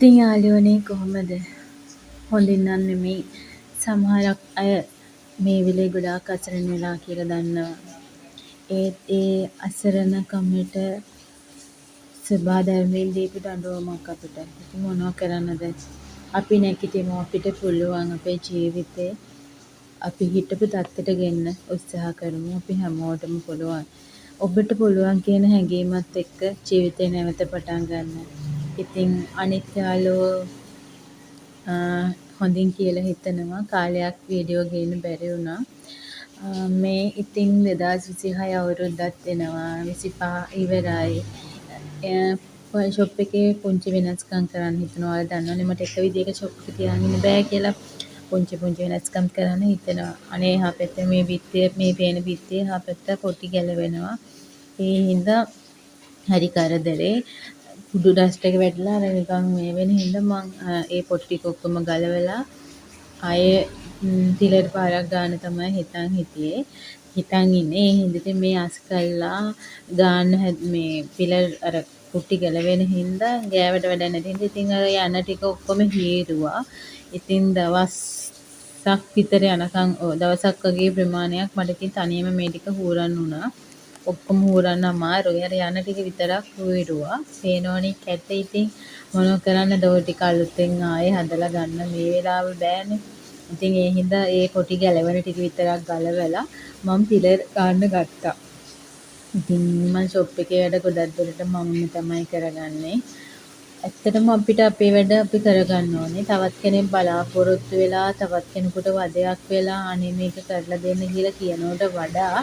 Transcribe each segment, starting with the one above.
ඉතින් යාළුවනේ කොහොමද? හොඳින් නම් නෙමෙයි. සමහරක් අය මේ වෙලේ ගොඩාක් අසරණ වෙලා කියලා දන්නවා. ඒත් ඒ අසරණකමට සොබා ධර්මයෙන් දීපු දඬුවමක් අපිට. ඉතින් මොනවා කරන්නද? අපි නැගිටිමු. අපිට පුළුවන් අපේ ජීවිතේ අපි හිටපු තත්ත්වයට ගෙන්න උත්සාහ කරමු. අපි හැමෝටම පුළුවන්. ඔබට පුළුවන් කියන හැඟීමත් එක්ක ජීවිතේ නැවත පටන් ගන්න. ඉතින් අනිත් යාළුවෝ හොඳින් කියලා හිතනවා. කාලයක් වීඩියෝ ගේන්න බැරි වුණා. මේ ඉතින් 2026 අවුරුද්දත් එනවා. 25 ඉවරයි. ෂොප් එකේ පුංචි වෙනස්කම් කරන්න හිතනවා. ඔයාලා දන්නවනේ මට එක විදියක ෂොප් එක තියාගෙන ඉන්න බෑ කියලා. පුංචි පුංචි වෙනස්කම් කරන්න හිතෙනවා. අනේ එහා පැත්තේ මේ බිත්තිය, මේ පේන බිත්තිය එහා පැත්ත පොටි ගැලවෙනවා. ඒ හින්දා හරි කරදරේ. කුඩු ඩස්ට් එක වැටිලා අර නිකන් මේ වෙන හින්දා මං ඒ පොට් ටික ඔක්කොම ගලවලා ආයේ පිලර් පාරක් ගාන්න තමයි හිතන් හිටියේ. හිතන් ඉන්නේ. ඒ හින්දා ඉතින් මේ අස් කළා ගාන්න මේ පිලර් අර කුටි ගැලවෙන හින්දා ගෑවට වැඩක් නැති හින්දා ඉතින් අර යන ටික ඔක්කොම හීරුවා. ඉතින් දවසක් විතර යනකම්, ඔව්, දවසක් වගේ ප්‍රමාණයක් මට ඉතින් තනියම මේ ටික හූරන්න වුණා. ඔක්කොම හූරන්න අමාරුයි. අර යන ටික විතරක් හූරුවා. පේනවනේ කැට. ඉතින් මොනව කරන්නද, ඔය ටික අලුතෙන් ආයේ හදලා ගන්න මේ වෙලාව බෑනේ. ඉතින් ඒ හින්දා ඒ පොටි ගැලවෙන ටික විතරක් ගලවලා මං පිලර් ගන්න ගත්තා. ඉතින් මං ෂොප් එකේ වැඩ ගොඩක් දුරට මමම තමයි කරගන්නේ. ඇත්තටම අපිට අපේ වැඩ අපි කරගන්න ඕනේ. තවත් කෙනෙක් බලාපොරොත්තු වෙලා, තවත් කෙනෙකුට වදයක් වෙලා, අනේ මේක කරලා දෙන්න කියලා කියනවට වඩා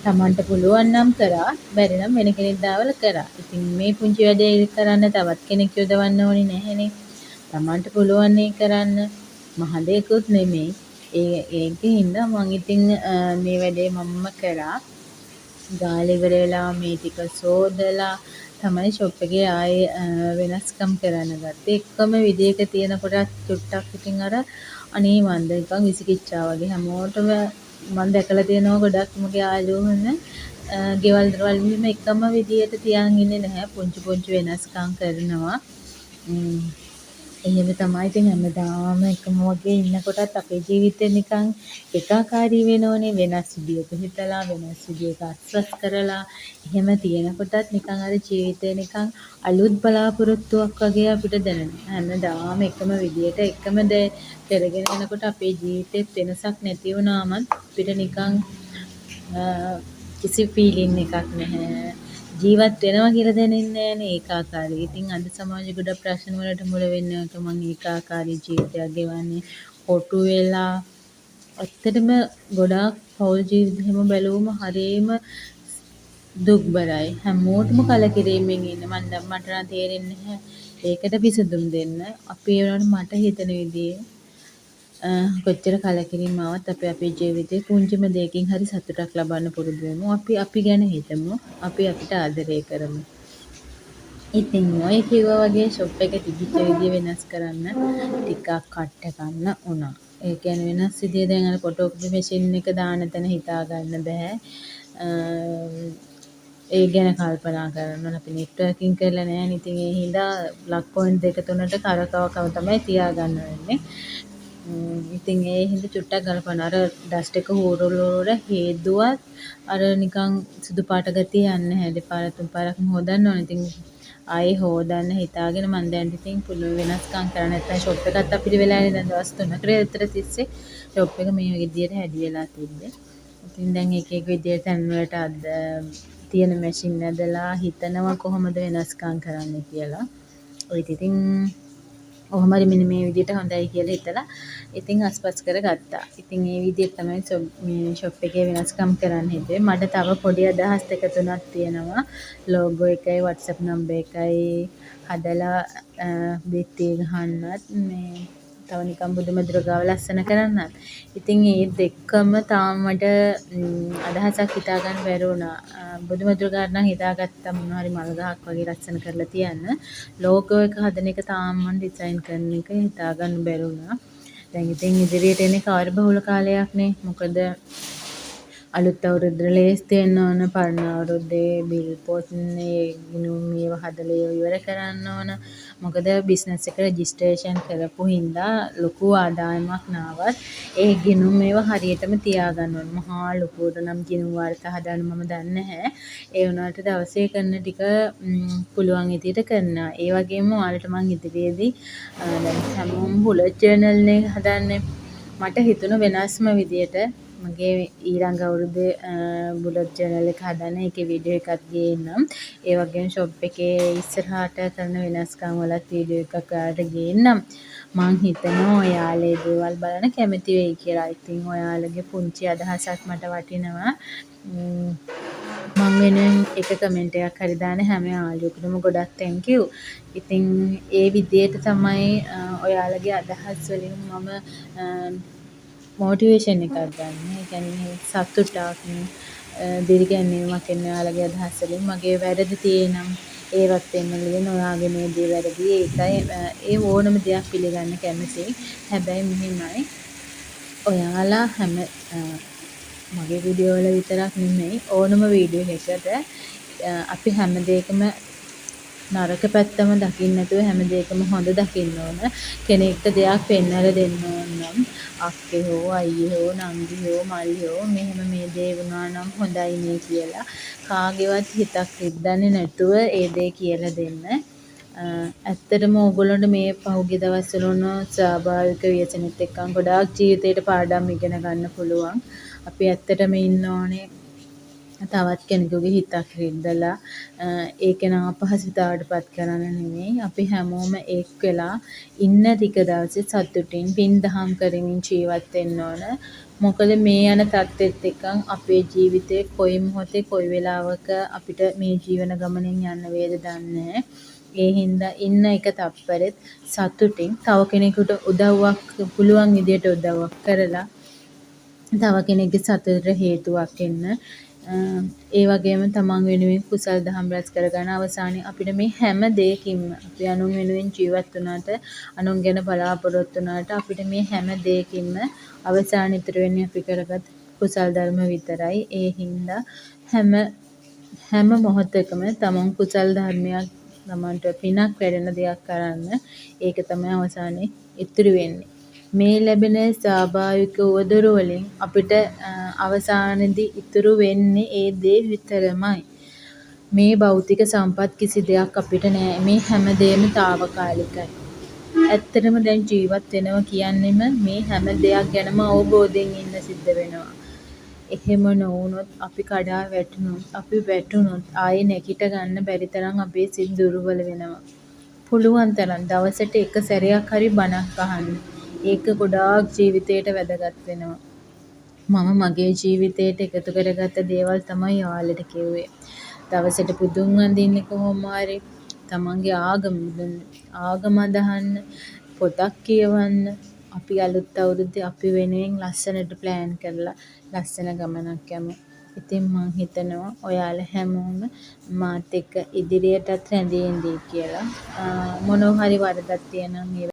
තමන්ට පුළුවන් නම් කරා, බැරි නම් වෙන කෙනෙක් දාවල කරා. ඉතින් මේ පුංචි වැඩේ කරන්න තවත් කෙනෙක් යොදවන්න ඕනේ නැහැනේ. තමන්ට පුළුවන් නේ කරන්න. මහ දෙයක්වත් නෙමෙයි. ඒක හින්දා මං ඉතින් මේ වැඩේ මමම කරා. ගාලා ඉවර වෙලා මේ ටික සෝදලා තමයි ෂොප් එකේ ආයේ වෙනස්කම් කරන්න ගත්තේ. එකම විදියක තියෙනකොටත් චුට්ටක් ඉතින් අර අනේ මන්ද නිකන් විසිකිච්චා වගේ. හැමෝටම මං දැකලා තියෙනවා ගොඩක් මගේ යාළුවෝ එහෙම ගෙවල් දොරවල් එහෙම එකම විදියට තියන් ඉන්නේ නැහැ. පුංචි පුංචි වෙනස්කම් කරනවා. එහෙම තමයි. ඉතින් හැමදාම එකම වගේ ඉන්නකොටත් අපේ ජීවිතේ නිකන් ඒකාකාරී වෙනවනේ. වෙනස් විදියක හිතලා, වෙනස් විදියක අස්වස් කරලා එහෙම තියෙනකොටත් නිකන් අර ජීවිතේ නිකන් අලුත් බලාපොරොත්තුවක් වගේ අපිට දැනෙනවා. හැමදාම එකම විදියට එකම දේ කරගෙන යනකොට අපේ ජීවිතේත් වෙනසක් නැති වුණාමත් අපිට නිකන් කිසි ෆීලිං එකක් නැහැ. ජීවත් වෙනවා කියලා දැනෙන්නේ නෑනේ ඒකාකාරී. ඉතින් අද සමාජෙ ගොඩක් ප්‍රශ්න වලට මුල වෙන්නේ ඔය තමන් ඒකාකාරී ජීවිතයක් ගෙවන්නේ. කොටු වෙලා. ඇත්තටම ගොඩාක් පවුල් ජීවිත එහෙම බැලුවම හරිම දුක්බරයි. හැමෝටම කලකිරීමෙන් ඉන්න. මං දැන් මට නම් තේරෙන්නේ නැහැ ඒකට විසඳුම් දෙන්න. අපි ඒ වුණාට මට හිතෙන විදිහේ කොච්චර කලකිරීම ආවත් අපි අපේ ජීවිතේ පුංචිම දෙයකින් හරි සතුටක් ලබන්න පුරුදු වෙමු. අපි අපි ගැන හිතමු. අපි අපිට ආදරය කරමු. ඉතින් ඔය කිව්වා වගේ ෂොප් එක තිබිච්ච විදිය වෙනස් කරන්න ටිකක් කට්ට කන්න වුණා. ඒ කියන්නේ වෙනස් විදිය දැන් අර ෆොටෝකොපි මැෂින් එක දාන තැන හිතා ගන්න බෑ. ඒ ගැන කල්පනා කරන්න ඕන. අපි නෙට්වර්කින් කරලා නෑනේ. ඉතින් ඒ හින්දා ප්ලග් පොයින්ට් දෙක තුනට කරකව කව තමයි තියාගන්න වෙන්නේ. ඉතින් ඒ හින්දා චුට්ටක් ගලපන්න. අර ඩස්ට් එක හූරල හූරල හේදුවත් අර නිකන් සුදු පාට ගතිය යන්නේ නැහැ. දෙපාරක් තුන් පාරක්ම හොදන්න ඕනේ. ඉතින් ආයේ හොදන්න හිතාගෙන මං දැන් ඉතින් පුළුවන් වෙනස්කම් කරන්න. නැත්තම් ෂොප් එකත් අපිට වෙලානේ දැන් දවස් 3කට විතර තිස්සේ ෂොප් එක මේ විදියට හැදි වෙලා තිබ්බේ. ඉතින් දැන් එක එක විදියට තැන් වලට අද තියෙන මැෂින් ඇදලා හිතනවා කොහොමද වෙනස්කම් කරන්න කියලා. ඔය ඉතින් කොහොම හරි මෙන්න මේ විදියට හොඳයි කියලා හිතලා ඉතින් අස්පස් කරගත්තා. ඉතින් ඒ විදියට තමයි මේ ෂොප් එකේ වෙනස්කම් කරන්න හිතුවේ. මට තව පොඩි අදහස් දෙක තුනක් තියෙනවා. ලෝගෝ එකයි WhatsApp number එකයි හදලා බිත්තියේ ගහන්නත්, මේ තව නිකන් බුදුමැදුර ගාව ලස්සන කරන්නත්. ඉතින් ඒ දෙකම තාම මට අදහසක් හිතා ගන්න බැරි වුණා. බුදුමැදුර ගාවට නම් හිතාගත්තා මොනවා හරි මල් ගහක් වගේ ලස්සන කරලා තියන්න. ලෝගෝ එක හදන එක තාම මං ඩිසයින් කරන එක හිතා ගන්න බැරි වුණා. දැන් ඉතින් ඉදිරියට එන්නේ කාර්යබහුල කාලයක්නේ. මොකද අලුත් අවුරුද්දට ලේස්ති වෙන්න ඕන, පරණ අවුරුද්දේ බිල් පොත්, ඒ ගිණුම් ඒවා හදලා ඒවා ඉවර කරන්න ඕන. මොකද බිස්නස් එක රෙජිස්ට්‍රේෂන් කරපු හින්දා ලොකු ආදායමක් නාවත් ඒ ගිණුම් ඒවා හරියටම තියාගන්න ඕන. මහා ලොකුවට නම් ගිණුම් වාර්තා හදන්න මම දන්නේ නැහැ. ඒ වුණාට දවසේ කරන ටික පුළුවන් විදියට කරනවා. ඒ වගේම ඔයාලට මං ඉදිරියේදී දැන් හැමෝම බුලට් ජර්නල් නේ හදන්නේ. මට හිතුණ වෙනස්ම විදියට මගේ ඊළඟ අවුරුද්දේ බුලට් ජර්නල් එක හදන්න. ඒකේ වීඩියෝ එකක් ගේන්නම්. ඒ වගේම ෂොප් එකේ ඉස්සරහට කරන වෙනස්කම් වලත් වීඩියෝ එකක් ඔයාලට ගේන්නම්. මං හිතනවා ඔයාලා ඒ දේවල් බලන්න කැමති වෙයි කියලා. ඉතින් ඔයාලගේ පුංචි අදහසක් මට වටිනවා. මං වෙනුවෙන් එක කමෙන්ට් එකක් හරි දාන හැම යාළුවෙකුටම ගොඩක් thank you. ඉතින් ඒ විදියට තමයි ඔයාලගේ අදහස් වලින් මම මොටිවේෂන් එකක් ගන්න. ඒ කියන්නේ සතුටක්, දිරිගැන්වීමක් එන්නේ ඔයාලගේ අදහස් වලින්. මගේ වැරදි තියෙනම් ඒවත් පෙන්නලා දෙන්න. ඔයාගේ මේ දේ වැරදි. ඒකයි ඒ ඕනම දෙයක් පිළිගන්න කැමතියි. හැබැයි මෙහෙමයි, ඔයාලා හැම මගේ වීඩියෝ වල විතරක් නෙමෙයි, ඕනම වීඩියෝ එකකට අපි හැම දෙයකම නරක පැත්තම දකින්න නැතුව හැම දෙයකම හොඳ දකින්න ඕන. කෙනෙක්ට දෙයක් පෙන්නලා දෙන්න ඕන නම් අක්කේ හෝ අයියේ හෝ නංගි හෝ මල්ලි හෝ මෙහෙම මේ දේ වුණා නම් හොඳයි නේ කියලා කාගේවත් හිතක් රිද්දන්නේ නැතුව ඒ දේ කියලා දෙන්න. ඇත්තටම ඕගොල්ලන්ට මේ පහුගිය දවස්වල වුණ ස්වාභාවික ව්‍යසනෙත් එක්කන් ගොඩාක් ජීවිතේට පාඩම් ඉගෙන ගන්න පුළුවන්. අපි ඇත්තටම ඉන්න ඕනේ තවත් කෙනෙකුගේ හිතක් රිද්දලා ඒ කෙනා අපහසුතාවට පත් කරන්න නෙමෙයි. අපි හැමෝම එක් වෙලා ඉන්න ටික දවසේ සතුටින් පින් දහම් කරමින් ජීවත් වෙන්න ඕන. මොකද මේ යන තත්ත්වෙත් එක්කන් අපේ ජීවිතේ කොයි මොහොතේ කොයි වෙලාවක අපිට මේ ජීවන ගමනෙන් යන්න වේද දන්නේ නැහැ. ඒ හින්දා ඉන්න එක තප්පරෙත් සතුටින් තව කෙනෙකුට උදව්වක් පුළුවන් විදියට උදව්වක් කරලා තව කෙනෙක්ගේ සතුටට හේතුවක් වෙන්න. ඒ වගේම තමන් වෙනුවෙන් කුසල් දහම් රැස් කරගන්න. අවසානයේ අපිට මේ හැම දෙයකින්ම අපි අනුන් වෙනුවෙන් ජීවත් වුණාට, අනුන් ගැන බලාපොරොත්තු වුණාට, අපිට මේ හැම දෙයකින්ම අවසානයේ ඉතුරු වෙන්නේ අපි කරගත් කුසල් ධර්ම විතරයි. ඒ හින්දා හැම හැම මොහොතකම තමන් කුසල් ධර්මයක්, තමන්ට පිනක් වැඩෙන දෙයක් කරන්න. ඒක තමයි අවසානයේ ඉතුරු වෙන්නේ. මේ ලැබෙන ස්වාභාවික උවදුරු වලින් අපිට අවසානයේදී ඉතුරු වෙන්නේ ඒ දේ විතරමයි. මේ භෞතික සම්පත් කිසි දෙයක් අපිට නෑ. මේ හැම දේම තාවකාලිකයි. ඇත්තටම දැන් ජීවත් වෙනවා කියන්නෙම මේ හැම දෙයක් ගැනම අවබෝධයෙන් ඉන්න සිද්ධ වෙනවා. එහෙම නොවුනොත් අපි කඩා වැටුනොත්, අපි වැටුනොත් ආයේ නැගිට ගන්න බැරි තරම් අපේ සිත් දුර්වල වෙනවා. පුළුවන් තරම් දවසට එක සැරයක් හරි බණක් අහන්න. ඒක ගොඩාක් ජීවිතේට වැදගත් වෙනවා. මම මගේ ජීවිතේට එකතු කරගත්ත දේවල් තමයි ඔයාලට කිව්වේ. දවසට බුදුන් වඳින්න කොහොම හරි, තමන්ගේ ආගම අදහන්න, පොතක් කියවන්න, අපි අලුත් අවුරුද්දේ අපි වෙනුවෙන් ලස්සනට ප්ලෑන් කරලා ලස්සන ගමනක් යමු. ඉතින් මං හිතනවා ඔයාලා හැමෝම මාත් එක්ක ඉදිරියටත් රැඳී ඉඳී කියලා. මොනවා හරි වරදක් තියෙනවා නම්